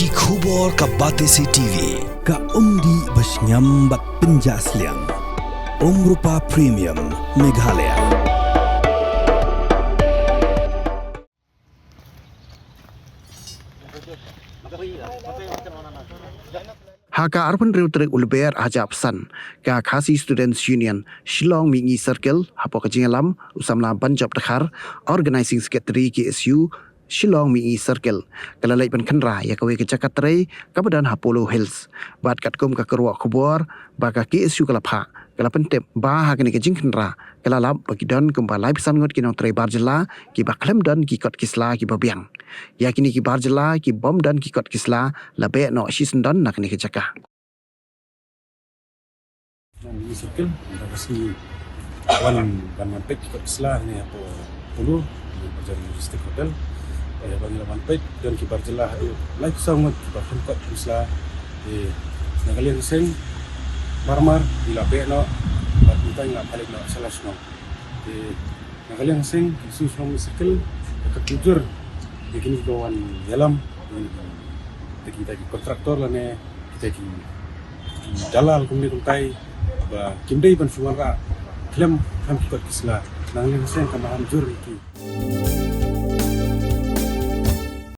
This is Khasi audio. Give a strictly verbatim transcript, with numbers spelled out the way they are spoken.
Ki khubor ka Batesi T V, ka umdih ba shngiam bad pynjah sliang. Umrupa Premium, Meghalaya. Ha ka arphew hynriew tarik u Lber arhajar arphew san, ka Khasi Students Union Shillong Mihngi Circle, hapoh ka jingïalam u samla Banjop Dkhar, Organizing Secretary K S U Shillong Mihngi Circle, ka la leit ban khynra ïa kawei ka jaka trei kaba don ha Polo Hills. Bad katkum ka kyrwoh khubor ba ka K S U ka la phah, ka la pyntip ba ha kane ka jingkhynra ka la lap ba ki don kumba laiphew san ngut ki nongtrei bar jylla kiba khlem don ki kot ki sla kiba biang. Ïa kine ki bar jylla ki bym don ki kot ki sla la beh noh shisyndon na kane ka jaka. Nang ini circle, nang kasi wan ban wan pek kot ki sla ne hapoh Polo, ne bajar Majestic Hotel. Eh, ban wan pek don ki bar jylla, eh, laiphew san ngut kiba khlem kot ki sla. Eh, na ka liang seng, marmar, ïa la beh noh, bad mynta ïa la palik noh sha la shnong. Eh, na ka liang seng, ki su shnong circle, ka pujur, ïa kine kiba wan ïalam, ïa kine ki, kita ki kontraktor lane, kita ki, ki dalal kumne kumtai, ba kim dei ban shu wanrah khlem, khlem ki kot ki sla. Na ka liang seng ka maham jur ïa ki.